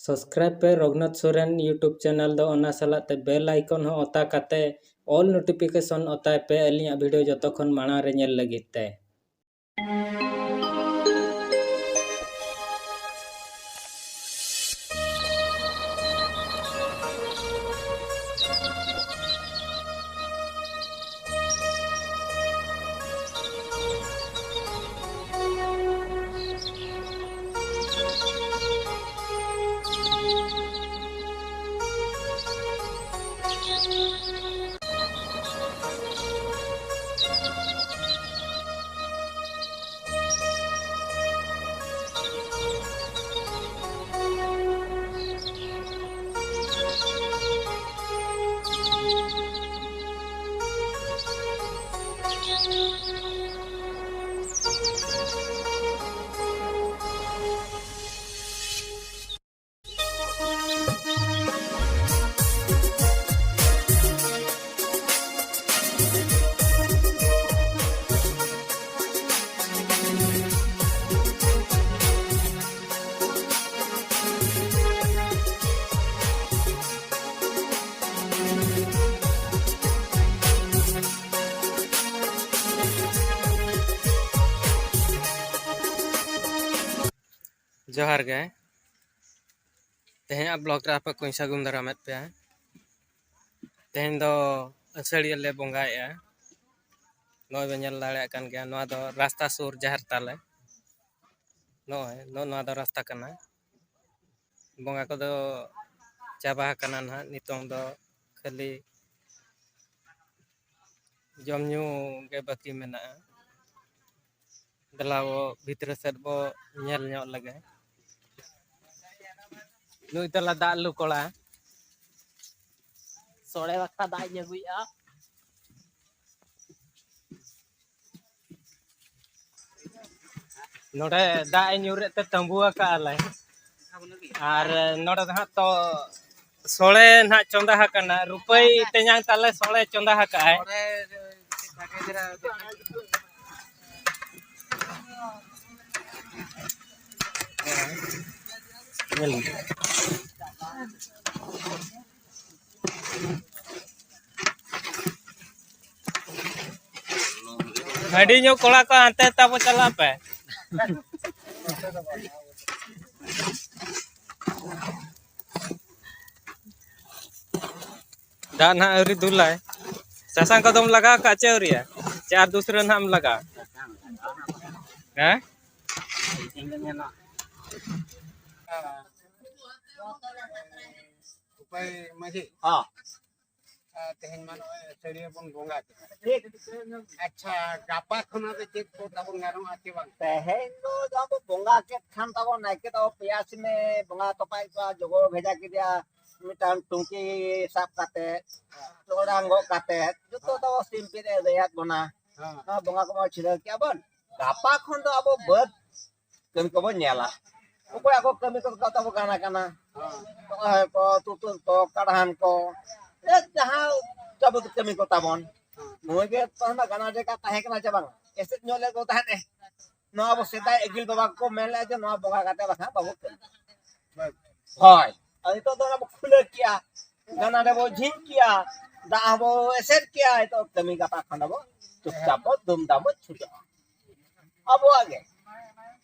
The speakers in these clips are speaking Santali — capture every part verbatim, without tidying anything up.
Subscribe ᱯᱮ ᱨᱚᱜᱷᱩᱱᱟᱛᱷ ᱥᱚᱨᱮᱱ YouTube channel ᱫᱚ, ᱚᱱᱟ ᱥᱟᱞᱟᱜ ᱛᱮ bell icon ᱦᱚᱸ ᱚᱛᱟ ᱠᱟᱛᱮ all notification ᱚᱛᱟᱭ ᱯᱮ ᱟᱹᱞᱤᱧᱟᱜ video ᱡᱚᱛᱚ ᱠᱷᱚᱱ ᱢᱟᱲᱟᱝ ᱨᱮ ᱧᱮᱞ ᱞᱟᱹᱜᱤᱫ ᱛᱮ᱾ ᱡᱚᱦᱟᱨ ᱜᱮ᱾ ᱛᱮᱦᱮᱧᱟᱜ vlog ᱨᱮ ᱟᱯᱮ ᱠᱚᱧ ᱥᱟᱹᱜᱩᱱ ᱫᱟᱨᱟᱢᱮᱫ ᱯᱮᱭᱟ᱾ ᱛᱮᱦᱮᱧ ᱫᱚ ᱟᱹᱥᱟᱹᱲᱤᱭᱟᱹ ᱞᱮ ᱵᱚᱸᱜᱟᱭᱮᱫᱼᱟ᱾ ᱱᱚᱜᱼᱚᱭ ᱵᱮᱱ ᱧᱮᱞ ᱫᱟᱲᱮᱭᱟᱜ ᱠᱟᱱ ᱜᱮᱭᱟ, ᱱᱚᱣᱟ ᱫᱚ ᱨᱟᱥᱛᱟ ᱥᱩᱨ ᱡᱟᱦᱮᱨ ᱛᱟᱞᱮ᱾ ᱱᱚᱜᱼᱚᱭ ᱱᱚᱜᱼᱚ ᱱᱚᱣᱟ ᱫᱚ ᱨᱟᱥᱛᱟ ᱠᱟᱱᱟ᱾ ᱵᱚᱸᱜᱟ ᱠᱚᱫᱚ ᱪᱟᱵᱟ ᱟᱠᱟᱱᱟ ᱱᱟᱦᱟᱜ, ᱱᱤᱛᱚᱝ ᱫᱚ ᱠᱷᱟᱹᱞᱤ ᱡᱚᱢ ᱧᱩ ᱜᱮ ᱵᱟᱹᱠᱤ ᱢᱮᱱᱟᱜᱼᱟ᱾ ᱫᱮᱞᱟ ᱵᱚ ᱵᱷᱤᱛᱨᱤ ᱥᱮᱫ ᱵᱚ ᱧᱮᱞ ᱧᱚᱜ ᱞᱮᱜᱮ᱾ ᱱᱩᱭ ᱛᱟᱞᱟ ᱫᱟᱜ ᱞᱩ ᱠᱚᱲᱟ᱾ ᱥᱚᱲᱮ ᱵᱟᱠᱷᱨᱟ ᱫᱟᱜ ᱤᱧ ᱟᱹᱜᱩᱭᱮᱫᱼᱟ᱾ ᱱᱚᱰᱮ ᱫᱟᱜ ᱮ ᱧᱩᱨᱮᱫ ᱛᱮ ᱛᱟᱸᱵᱩ ᱟᱠᱟᱜᱼᱟ ᱞᱮ᱾ ᱟᱨ ᱱᱚᱰᱮ ᱫᱚ ᱦᱟᱸᱜ ᱛᱚ ᱥᱚᱲᱮ ᱱᱟᱦᱟᱜ ᱪᱚᱸᱫᱟ ᱟᱠᱟᱱᱟ᱾ ᱨᱩᱯᱟᱹᱭ ᱛᱮᱧᱟᱝ ᱛᱟᱞᱮ ᱥᱚᱲᱮ ᱪᱚᱸᱫᱟ ᱟᱠᱟᱜᱼᱟᱭ᱾ ᱥᱚᱲᱮ ᱵᱷᱟᱜᱮ ᱫᱷᱟᱨᱟ᱾ ᱧᱮᱞ ᱢᱮ᱾ ᱦᱟᱺᱰᱤ ᱧᱚᱜ ᱠᱚᱲᱟ ᱠᱚ ᱦᱟᱱᱛᱮ ᱛᱟᱵᱚ ᱪᱟᱞᱟᱜ ᱯᱮ᱾ ᱫᱟᱜ ᱱᱟᱦᱟᱜ ᱟᱹᱣᱨᱤ ᱫᱩᱞᱟᱭ᱾ ᱥᱟᱥᱟᱝ ᱠᱚᱫᱚᱢ ᱞᱟᱜᱟᱣ ᱠᱟᱜ ᱪᱮ ᱟᱹᱣᱨᱤᱭᱟ? ᱪᱮ ᱟᱨ ᱫᱩᱥᱨᱟᱹ ᱱᱟᱦᱟᱜ ᱮᱢ ᱞᱟᱜᱟᱣᱟ? ᱦᱮᱸ? ᱩᱯᱟᱹᱭ ᱢᱟᱹᱡᱷᱤ᱾ ᱦᱚᱸ᱾ ᱟᱨ ᱛᱮᱦᱮᱧ ᱢᱟ ᱱᱚᱜᱼᱚᱭ ᱟᱹᱥᱟᱹᱲᱤᱭᱟᱹ ᱵᱚᱱ ᱵᱚᱸᱜᱟ ᱠᱮᱫᱟ᱾ ᱴᱷᱤᱠ᱾ ᱟᱪᱪᱷᱟ, ᱜᱟᱯᱟ ᱠᱷᱚᱱᱟᱜ ᱫᱚ ᱪᱮᱫ ᱠᱚ ᱛᱟᱵᱚᱱ ᱜᱟᱱᱚᱜᱼᱟ ᱪᱮ ᱵᱟᱝ? ᱛᱮᱦᱮᱧ ᱫᱚ ᱟᱵᱚ ᱵᱚᱸᱜᱟ ᱠᱮᱫ ᱠᱷᱟᱱ ᱛᱟᱵᱚᱱ, ᱱᱟᱭᱠᱮ ᱫᱚ ᱯᱮᱭᱟ ᱥᱤᱢᱮ ᱵᱚᱸᱜᱟ ᱛᱚᱯᱟᱭ ᱠᱚᱣᱟ, ᱡᱚᱜᱚ ᱵᱷᱮᱡᱟ ᱠᱮᱫᱮᱭᱟ ᱢᱤᱫᱴᱟᱝ ᱴᱩᱝᱠᱤ ᱥᱟᱵ ᱠᱟᱛᱮ, ᱴᱚᱨᱟᱝ ᱜᱚᱜ ᱠᱟᱛᱮ, ᱡᱚᱛᱚ ᱫᱚ ᱥᱤᱢ ᱯᱤᱱ ᱮ ᱞᱟᱹᱭᱟᱫ ᱵᱚᱱᱟ᱾ ᱦᱮᱸ᱾ ᱱᱚᱣᱟ ᱵᱚᱸᱜᱟ ᱠᱚᱵᱚᱱ ᱪᱷᱤᱰᱟᱹᱣ ᱠᱮᱜᱼᱟ ᱵᱚᱱ᱾ ᱜᱟᱯᱟ ᱠᱷᱚᱱ ᱫᱚ ᱟᱵᱚ ᱵᱟᱹᱫᱽ ᱠᱟᱹᱢᱤ ᱠᱚᱵᱚᱱ ᱧᱮᱞᱟ᱾ ᱚᱠᱚᱭᱟᱜ ᱠᱚ ᱠᱟᱹᱢᱤ ᱠᱚ ᱛᱟᱵᱚ ᱜᱟᱱ ᱟᱠᱟᱱᱟ᱾ ᱦᱮᱸ᱾ ᱨᱚᱦᱚᱭ ᱠᱚ, ᱛᱩᱛᱩᱫ ᱠᱚ, ᱠᱟᱲᱦᱟᱱ ᱠᱚ, ᱮ, ᱡᱟᱦᱟᱸ ᱡᱟᱵᱚᱛᱤᱭᱚ ᱠᱟᱹᱢᱤ ᱠᱚ ᱛᱟᱵᱚᱱ᱾ ᱦᱮᱸ᱾ ᱱᱩᱭ ᱜᱮ ᱛᱟᱦᱮᱱᱟ ᱜᱟᱱᱟ ᱡᱟᱭᱜᱟ ᱛᱟᱦᱮᱸ ᱠᱟᱱᱟ ᱪᱮ ᱵᱟᱝ? ᱮᱥᱮᱫ ᱧᱚᱜ ᱞᱮᱫ ᱵᱚ ᱛᱟᱦᱮᱸᱫ ᱮ᱾ ᱱᱚᱣᱟ ᱟᱵᱚ ᱥᱮᱫᱟᱭ ᱟᱹᱜᱤᱞ ᱵᱟᱵᱟ ᱠᱚ ᱢᱮᱱ ᱞᱮᱫᱼᱟ ᱡᱮ ᱱᱚᱣᱟ ᱵᱚᱸᱜᱟ ᱠᱟᱛᱮ ᱵᱟᱠᱷᱟᱱ ᱵᱟᱵᱚ ᱠᱟᱹᱢᱤ᱾ ᱦᱳᱭ᱾ ᱟᱨ ᱱᱤᱛᱚᱜ ᱫᱚ ᱚᱱᱟ ᱵᱚ ᱠᱷᱩᱞᱟᱹ ᱠᱮᱜᱼᱟ, ᱜᱟᱱᱟ ᱨᱮᱵᱚ ᱡᱷᱤᱡ ᱠᱮᱜᱼᱟ, ᱫᱟᱜ ᱦᱚᱸᱵᱚ ᱮᱥᱮᱫ ᱠᱮᱜᱼᱟ, ᱱᱤᱛᱚᱜ ᱠᱟᱹᱢᱤ ᱜᱟᱯᱟ ᱠᱷᱚᱱ ᱫᱚᱵᱚ ᱪᱩᱯᱪᱟᱯ ᱵᱚ ᱫᱩᱢ ᱫᱟᱢ ᱵᱚ ᱪᱷᱩᱴᱟᱹᱜᱼᱟ᱾ ᱟᱵᱚᱣᱟᱜ ᱜᱮ᱾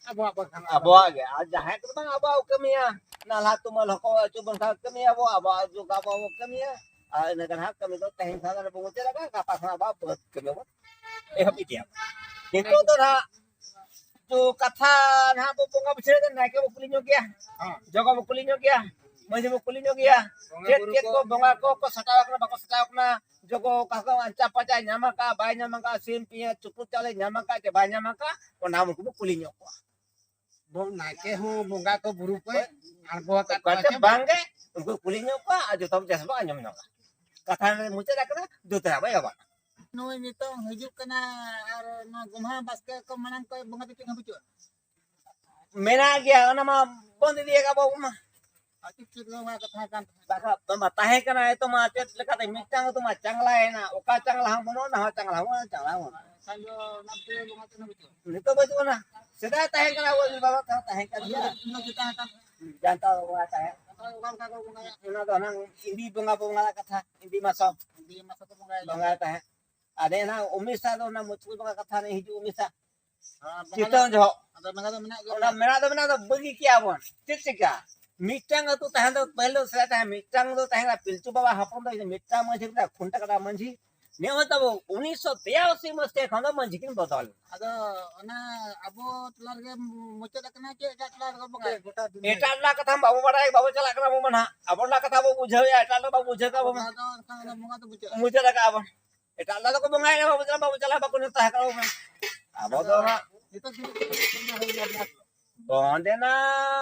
ᱟᱵᱚᱣᱟᱜ ᱵᱟᱠᱷᱟᱱ᱾ ᱟᱵᱚᱣᱟᱜ ᱜᱮ᱾ ᱟᱨ ᱡᱟᱦᱟᱸᱭ ᱠᱚᱫᱚ ᱵᱟᱝ ᱟᱵᱚᱣᱟᱜ ᱠᱚ ᱠᱟᱹᱢᱤᱭᱟ, ᱱᱟᱞᱦᱟ ᱛᱩᱢᱟᱹᱞ ᱦᱚᱸᱠᱚ ᱟᱹᱪᱩ ᱵᱚᱱ ᱠᱷᱟᱱ ᱠᱟᱹᱢᱤᱭᱟᱵᱚ, ᱟᱵᱚᱣᱟᱜ ᱡᱩᱜᱽ ᱟᱵᱚ ᱵᱚ ᱠᱟᱹᱢᱤᱭᱟ᱾ ᱟᱨ ᱤᱱᱟᱹ ᱠᱷᱟᱱ ᱦᱟᱸᱜ ᱠᱟᱹᱢᱤ ᱫᱚ ᱛᱮᱦᱮᱧ ᱠᱷᱚᱱ ᱵᱚ ᱢᱩᱪᱟᱹᱫ ᱟᱠᱟᱫ, ᱜᱟᱯᱟ ᱠᱷᱚᱱ ᱟᱵᱚᱣᱟᱜ ᱵᱟᱹᱫᱽ ᱠᱟᱹᱢᱤ ᱵᱚᱱ ᱮᱦᱚᱵ ᱤᱫᱤᱭᱟ᱾ ᱱᱤᱛᱚᱜ ᱫᱚ ᱱᱟᱦᱟᱜ ᱡᱚ ᱠᱟᱛᱷᱟ ᱱᱟᱦᱟᱜ ᱵᱚ ᱵᱚᱸᱜᱟ ᱵᱩᱡᱷᱟᱹᱣ ᱮᱫᱟ, ᱱᱟᱭᱠᱮ ᱵᱚ ᱠᱩᱞᱤ ᱧᱚᱜ ᱜᱮᱭᱟ, ᱦᱮᱸ᱾ ᱡᱚᱜᱚ ᱵᱚ ᱠᱩᱞᱤ ᱧᱚᱜ ᱜᱮᱭᱟ, ᱢᱟᱹᱡᱷᱤ ᱵᱚ ᱠᱩᱞᱤ ᱧᱚᱜ ᱜᱮᱭᱟ, ᱵᱚᱸᱜᱟ ᱪᱮᱫ ᱵᱩᱨᱩ ᱪᱮᱫ ᱠᱚ᱾ ᱠᱚ ᱵᱚᱸᱜᱟ ᱠᱚ ᱠᱚ ᱥᱟᱡᱟᱣ ᱟᱠᱟᱱᱟ, ᱵᱟᱠᱚ ᱥᱟᱡᱟᱣ ᱟᱠᱟᱱᱟ, ᱡᱚᱜᱚ ᱚᱠᱟ ᱠᱚ ᱟᱧᱪᱟ ᱯᱟᱪᱟᱭ ᱧᱟᱢ ᱟᱠᱟᱫ, ᱵᱟᱭ ᱧᱟᱢ ᱟᱠᱟᱫ, ᱥᱤᱢ ᱯᱤᱭᱟᱹ ᱪᱩᱯᱩᱫ ᱪᱟᱣᱞᱮ ᱧᱟᱢ ᱟᱠᱟᱫ ᱪᱮ ᱵᱟᱭ ᱧᱟᱢ ᱟᱠᱟᱫ, ᱚᱱᱟ ᱩᱱᱠᱩ ᱵᱚ ᱠᱩᱞᱤ ᱧᱚᱜ ᱠᱚᱣᱟ᱾ ᱵᱚ-, ᱱᱟᱭᱠᱮ ᱦᱚᱸ ᱵᱚᱸᱜᱟ ᱠᱚ ᱵᱩᱨᱩ ᱠᱚ ᱦᱳᱭ᱾ ᱟᱬᱜᱚ ᱟᱠᱟᱫ ᱠᱚᱣᱟ ᱚᱠᱟᱛᱮ ᱪᱮ ᱵᱟᱝ? ᱵᱟᱝᱜᱮ, ᱩᱱᱠᱩ ᱠᱩᱞᱤ ᱧᱚᱜ ᱠᱚᱣᱟ ᱟᱨ ᱡᱚᱛᱚ ᱡᱟᱥ ᱵᱚ ᱟᱸᱡᱚᱢ ᱧᱚᱜᱟ᱾ ᱠᱟᱛᱷᱟ ᱨᱮ ᱢᱩᱪᱟᱹᱫ ᱟᱠᱟᱱᱟ, ᱫᱩ ᱛᱟᱨᱟ ᱵᱚ ᱮᱦᱚᱵᱟ᱾ ᱱᱩᱭ ᱱᱤᱛᱚᱝ ᱦᱤᱡᱩᱜ ᱠᱟᱱᱟ ᱟᱨ ᱱᱚᱣᱟ ᱜᱚᱢᱦᱟ ᱵᱟᱥᱠᱮ ᱠᱚ ᱢᱟᱲᱟᱝ ᱠᱚ ᱵᱚᱸᱜᱟ ᱫᱚ ᱪᱮᱫ ᱦᱚᱸ ᱵᱟᱹᱪᱩᱜᱼᱟ? ᱢᱮᱱᱟᱜ ᱜᱮᱭᱟ, ᱚᱱᱟ ᱢᱟ ᱵᱚᱱᱫ ᱤᱫᱤ ᱟᱠᱟᱫ ᱵᱚ ᱢᱟ᱾ ᱟᱹᱰᱤ ᱪᱮᱫ ᱱᱚᱣᱟ ᱠᱟᱛᱷᱟ ᱠᱟᱱ ᱛᱟᱦᱮᱸᱫ᱾ ᱵᱟᱠᱷᱟᱱ ᱵᱟᱝ ᱛᱟᱦᱮᱸ ᱠᱟᱱᱟ, ᱱᱤᱛᱚᱜ ᱢᱟ ᱪᱮᱫ ᱞᱮᱠᱟᱛᱮ ᱢᱤᱫᱴᱟᱝ ᱟᱹᱛᱩ ᱢᱟ ᱪᱟᱝᱞᱟᱭᱮᱱᱟ, ᱚᱠᱟ ᱪᱟᱝᱞᱟ ᱦᱚᱸ ᱵᱟᱹᱱᱩᱜᱼᱟ, ᱱᱟᱣᱟ ᱪᱟᱝᱞᱟ ᱦᱚᱸ ᱵᱟᱹᱱᱩᱜᱼᱟ, ᱪᱟᱝᱞᱟ ᱦᱚᱸ ᱵᱟᱹᱱᱩᱜᱼᱟ᱾ ᱮᱱᱠᱷᱟᱱ ᱫᱚ ᱚᱱᱟ ᱵᱷᱤᱛᱨᱤ ᱨᱮ ᱵᱚᱸᱜᱟ ᱛᱤᱱᱟᱹᱜ ᱵᱩᱡᱷᱟᱹᱜᱼᱟ? ᱱᱤᱛᱚᱜ ᱵᱟᱹᱪᱩᱜ ᱟᱱᱟ, ᱥᱮᱫᱟᱭ ᱛᱟᱦᱮᱸ ᱠᱟᱱᱟ, ᱟᱵᱚ ᱟᱹᱭᱩᱨ ᱵᱟᱵᱟ ᱛᱟᱦᱮᱸ ᱛᱟᱦᱮᱸ ᱠᱟᱱ ᱜᱮᱭᱟ᱾ ᱚᱱᱟ ᱪᱮᱛᱟᱱ ᱟᱠᱟᱱ᱾ ᱡᱟᱱᱛᱟᱲ ᱵᱚᱸᱜᱟ ᱛᱟᱦᱮᱸ᱾ ᱚᱠᱟ ᱞᱮᱠᱟ ᱠᱚ ᱵᱚᱸᱜᱟᱭᱟ? ᱚᱱᱟ ᱫᱚ ᱦᱟᱱᱟᱝ ᱤᱱᱫᱤ ᱵᱚᱸᱜᱟ ᱵᱚᱱ ᱵᱚᱸᱜᱟ ᱠᱟᱛᱷᱟ, ᱤᱱᱫᱤ ᱢᱟᱥᱚ᱾ ᱤᱱᱫᱤ ᱢᱟᱥᱚ ᱠᱚ ᱵᱚᱸᱜᱟᱭᱟ᱾ ᱵᱚᱸᱜᱟ ᱛᱟᱦᱮᱸ᱾ ᱟᱫᱚ ᱚᱱᱟ ᱩᱢᱤᱥᱟ ᱫᱚ ᱚᱱᱟ ᱢᱩᱪᱟᱹᱫ ᱵᱚᱸᱜᱟ ᱠᱟᱛᱷᱟ ᱨᱮ ᱦᱤᱡᱩᱜ ᱩᱢᱤᱥᱟ᱾ ᱦᱮᱸ, ᱵᱚᱸᱜᱟ ᱪᱮᱛᱟᱱ ᱫᱚ, ᱡᱚᱦᱚᱜ᱾ ᱟᱫᱚ ᱵᱚᱸᱜᱟ ᱫᱚ ᱢᱮᱱᱟᱜ ᱜᱮᱭᱟ᱾ ᱚᱱᱟ ᱢᱮᱱᱟᱜ ᱫᱚ ᱢᱮᱱᱟᱜ ᱫᱚ ᱵᱟᱹᱜᱤ ᱠᱮᱜᱼᱟ ᱵᱚᱱ᱾ ᱪᱮᱫ ᱪᱤᱠᱟ? ᱢᱤᱫᱴᱟᱝ ᱟᱹᱛᱩ ᱛᱟᱦᱮᱸ ᱫᱚ ᱯᱟᱹᱦᱤᱞ ᱫᱚ ᱥᱮᱫᱟᱭ ᱛᱟᱦᱮᱸ, ᱢᱤᱫᱴᱟᱝ ᱫᱚ ᱛᱟᱦᱮᱸ ᱠᱟᱱᱟ ᱯᱤᱞᱪᱩ ᱵᱟᱵᱟ ᱦᱚᱯᱚᱱ ᱫᱚ ᱢᱤᱫᱴᱟᱝ ᱢᱟᱹᱡᱷᱤ ᱠᱟᱱᱟ, ᱠᱷᱩᱱᱴᱟ ᱠᱟᱴᱟ ᱢᱟᱹᱡᱷᱤ᱾ ᱱᱤᱭᱟᱹ ᱦᱚᱸ ᱛᱟᱵᱚ ᱩᱱᱤᱥᱥᱚ ᱛᱮᱭᱟᱥᱤ ᱢᱟᱹᱥᱤᱭᱟ ᱠᱷᱚᱱ ᱫᱚ ᱢᱟᱹᱡᱷᱤ ᱠᱤᱱ ᱵᱚᱫᱚᱞ ᱮᱱᱟ᱾ ᱟᱫᱚ ᱚᱱᱟ ᱟᱵᱚ ᱴᱚᱞᱟ ᱨᱮᱜᱮ ᱢᱩᱪᱟᱹᱫ ᱟᱠᱟᱱᱟ ᱪᱮ ᱮᱴᱟᱜ ᱴᱚᱞᱟ ᱨᱮᱠᱚ ᱵᱚᱸᱜᱟᱭᱟ? ᱜᱚᱴᱟ ᱫᱩᱱᱤᱭᱟᱹ᱾ ᱮᱴᱟᱜ ᱴᱚᱞᱟ ᱠᱟᱛᱷᱟ ᱵᱟᱵᱚ ᱵᱟᱲᱟᱭᱟ, ᱵᱟᱵᱚ ᱪᱟᱞᱟᱜ ᱠᱟᱱᱟ ᱵᱚ ᱢᱟ ᱱᱟᱦᱟᱜ᱾ ᱟᱵᱚ ᱴᱚᱞᱟ ᱠᱟᱛᱷᱟ ᱵᱚ ᱵᱩᱡᱷᱟᱹᱣᱮᱫᱼᱟ, ᱮᱴᱟᱜ ᱴᱚᱞᱟ ᱵᱟᱵᱚ ᱵᱩᱡᱷᱟᱹᱣ ᱠᱟᱜ ᱵᱚ ᱢᱟ᱾ ᱚᱱᱟ ᱫᱚ ᱮᱱᱠᱷᱟᱱ ᱚᱱᱟ ᱵᱚᱸᱜᱟ ᱫᱚ ᱢᱩᱪᱟᱹᱫ ᱟᱠᱟᱱᱟ᱾ ᱢᱩᱪᱟᱹᱫ ᱟᱠᱟᱫᱼᱟ ᱵᱚᱱ᱾ ᱮᱴᱟᱜ ᱴᱚᱞᱟ ᱫᱚᱠᱚ ᱵᱚᱸᱜᱟᱭᱮᱫᱼᱟ, ᱵᱟᱵᱚ ᱪᱟᱞᱟᱜ, ᱵᱟᱵᱚ ᱪᱟᱞᱟᱜ, ᱵᱟᱠᱚ ᱱᱮᱣᱛᱟ ᱟᱠᱟᱫ ᱵᱚᱱᱟ᱾ ᱟᱵᱚ ᱫᱚ ᱱᱟᱦᱟᱜ ᱱᱤᱛᱚᱜ ᱛᱤᱱᱟᱹᱜ ᱥᱮᱨᱢᱟ ᱦᱩᱭᱱᱟ ᱵᱚᱸᱜᱟ? ᱚᱸᱰᱮ ᱱᱟ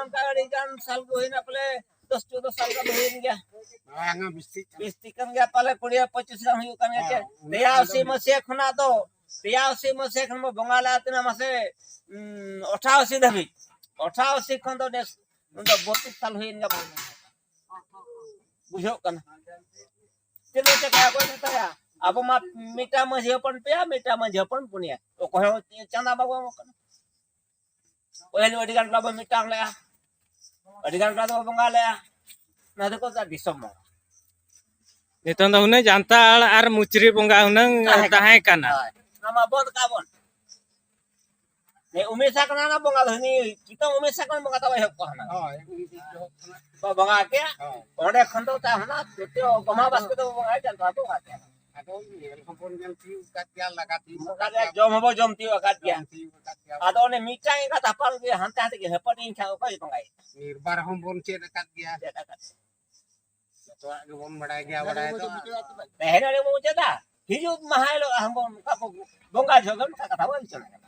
ᱚᱱᱠᱟ ᱟᱹᱰᱤ ᱜᱟᱱ ᱥᱟᱞ ᱠᱚ ᱦᱩᱭᱱᱟ ᱯᱟᱞᱮ, ᱫᱚᱥ ᱪᱳᱫᱽᱫᱳ ᱥᱟᱞ ᱜᱟᱱ ᱫᱚ ᱦᱩᱭᱮᱱ ᱜᱮᱭᱟ᱾ ᱵᱟᱝᱟ, ᱵᱤᱥᱛᱤᱜ ᱠᱟᱱᱟ᱾ ᱵᱤᱥᱛᱤᱜ ᱠᱟᱱ ᱜᱮᱭᱟ ᱯᱟᱞᱮ, ᱠᱩᱲᱤ ᱟᱨ ᱯᱚᱸᱪᱤᱥ ᱜᱟᱱ ᱦᱩᱭᱩᱜ ᱠᱟᱱ ᱜᱮᱭᱟ ᱪᱮ? ᱦᱮᱸ, ᱩᱱᱟᱹᱜ ᱛᱮᱭᱟᱥᱤ ᱜᱟᱱ ᱫᱚ ᱢᱟᱹᱥᱤᱭᱟ ᱠᱷᱚᱱᱟᱜ ᱫᱚ, ᱛᱮᱭᱟᱥᱤ ᱢᱟᱹᱥᱤᱭᱟ ᱠᱷᱚᱱ ᱵᱚ ᱵᱚᱸᱜᱟ ᱞᱮᱫᱼᱟ ᱛᱤᱱᱟᱹᱜ ᱢᱟᱥᱮ, ᱩᱸ, ᱟᱴᱷᱟᱥᱤ ᱫᱷᱟᱹᱵᱤᱡ᱾ ᱟᱴᱷᱟᱥᱤ ᱠᱷᱚᱱ ᱫᱚ ᱱᱮᱥ, ᱩᱱ ᱫᱚ ᱵᱚᱛᱤᱥ ᱥᱟᱞ ᱦᱩᱭᱮᱱ ᱜᱮᱭᱟ᱾ ᱵᱩᱡᱷᱟᱹᱜ ᱠᱟᱱᱟ᱾ ᱪᱮᱫ ᱞᱮ ᱪᱮᱠᱟᱭᱟ, ᱚᱠᱚᱭ ᱢᱮᱛᱟᱭᱟ? ᱟᱵᱚ ᱢᱟ ᱢᱤᱫᱴᱟᱝ ᱢᱟᱹᱡᱷᱤ ᱦᱚᱯᱚᱱ ᱯᱮᱭᱟ, ᱢᱤᱫᱴᱟᱝ ᱢᱟᱹᱡᱷᱤ ᱦᱚᱯᱚᱱ ᱯᱩᱱᱭᱟ᱾ ᱚᱠᱚᱭ ᱦᱚᱸ ᱪᱟᱸᱫᱟ ᱵᱟᱵᱚ ᱮᱢᱚᱜ ᱠᱟᱱᱟ᱾ ᱯᱟᱹᱦᱤᱞ ᱟᱹᱰᱤ ᱜᱟᱱ ᱴᱚᱞᱟ ᱵᱚ ᱢᱤᱫᱴᱟᱝ ᱞᱮᱜᱼᱟ, ᱟᱹᱰᱤ ᱜᱟᱱ ᱴᱚᱞᱟ ᱫᱚᱵᱚ ᱵᱚᱸᱜᱟ ᱞᱮᱜᱼᱟ᱾ ᱚᱱᱟ ᱫᱚᱠᱚ ᱢᱮᱛᱟᱜᱼᱟ ᱫᱤᱥᱚᱢ ᱵᱚᱸᱜᱟ᱾ ᱱᱤᱛᱚᱝ ᱫᱚ ᱦᱩᱱᱟᱹᱝ ᱡᱟᱱᱛᱟᱲ ᱟᱨ ᱢᱩᱪᱨᱤ ᱵᱚᱸᱜᱟ ᱦᱩᱱᱟᱹᱝ ᱛᱟᱦᱮᱸ ᱠᱟᱱᱟ᱾ ᱛᱟᱦᱮᱸ ᱠᱟᱱᱟ᱾ ᱦᱳᱭ᱾ ᱚᱱᱟ ᱢᱟ ᱵᱚᱱᱫ ᱠᱟᱜᱼᱟ ᱵᱚᱱ᱾ ᱦᱮᱸ, ᱩᱢᱮᱥᱟ ᱠᱟᱱᱟ ᱚᱱᱟ ᱵᱚᱸᱜᱟ ᱫᱚ, ᱦᱟᱹᱱᱤ ᱪᱤᱛᱚᱝ ᱩᱢᱮᱥᱟ ᱠᱷᱚᱱ ᱵᱚᱸᱜᱟ ᱛᱟᱵᱚ ᱮᱦᱚᱵ ᱠᱚᱜᱼᱟ ᱦᱩᱱᱟᱹᱝ᱾ ᱦᱳᱭ, ᱩᱱᱤ ᱫᱚ ᱮᱦᱚᱵ ᱠᱷᱚᱱᱟᱜ᱾ ᱵᱚ ᱵᱚᱸᱜᱟ ᱠᱮᱜᱼᱟ᱾ ᱦᱳᱭ᱾ ᱚᱸᱰᱮ ᱠᱷᱚᱱ ᱫᱚ ᱛᱟᱦᱮᱸ ᱦᱩᱱᱟᱹᱝ ᱛᱨᱤᱛᱤᱭᱚ ᱜᱚᱢᱦᱟ ᱵᱟᱥᱠᱮ ᱫᱚ ᱵᱚᱸᱜᱟ ᱡᱟᱱᱛᱟᱲ ᱵᱚᱸᱜᱟ ᱠᱮᱜᱼᱟ᱾ ᱟᱫᱚ ᱧᱮᱞ ᱦᱚᱸᱵᱚᱱ ᱧᱮᱞ ᱛᱤᱭᱳᱜ ᱟᱠᱟᱫ ᱜᱮᱭᱟ, ᱞᱟᱜᱟ ᱛᱤᱭᱳᱜ ᱟᱠᱟᱫ ᱜᱮᱭᱟ᱾ ᱡᱚᱢ ᱦᱚᱸᱵᱚ ᱡᱚᱢ ᱛᱤᱭᱳᱜ ᱟᱠᱟᱫ ᱜᱮᱭᱟ᱾ ᱡᱚᱢ ᱛᱤᱭᱳᱜ ᱟᱠᱟᱫ ᱜᱮᱭᱟ᱾ ᱟᱫᱚ ᱚᱱᱮ ᱢᱤᱫᱴᱟᱝ ᱮᱸᱜᱟᱛ ᱟᱯᱟᱱ ᱜᱮ ᱦᱟᱱᱛᱮ ᱦᱟᱱᱛᱮ ᱜᱮ ᱦᱟᱹᱯᱟᱹᱱᱤ ᱮᱱ ᱠᱷᱟᱱ ᱚᱠᱚᱭ ᱵᱚᱸᱜᱟᱭᱟ? ᱱᱤᱨᱵᱟᱨ ᱦᱚᱸᱵᱚᱱ ᱪᱮᱫ ᱟᱠᱟᱫ ᱜᱮᱭᱟ᱾ ᱪᱮᱫ ᱟᱠᱟᱫ ᱜᱮᱭᱟ᱾ ᱡᱚᱛᱚᱣᱟᱜ ᱜᱮᱵᱚᱱ ᱵᱟᱲᱟᱭ ᱜᱮᱭᱟ, ᱵᱟᱲᱟᱭ ᱫᱚ᱾ ᱛᱮᱦᱮᱧ ᱟᱹᱰᱤ ᱵᱚᱱ ᱪᱮᱫᱟ, ᱦᱤᱡᱩᱜ ᱢᱟᱦᱟ ᱦᱤᱞᱳᱜ ᱟᱢ ᱵᱚᱱ ᱚᱱᱠᱟ ᱵᱚ ᱵᱚᱸᱜᱟ ᱡᱚᱦᱚᱜ ᱜᱮ ᱚᱱᱠᱟ ᱠᱟᱛᱷᱟ ᱵᱚᱱ ᱟᱞᱳᱪᱚᱱᱟ ᱠᱟᱱᱟ᱾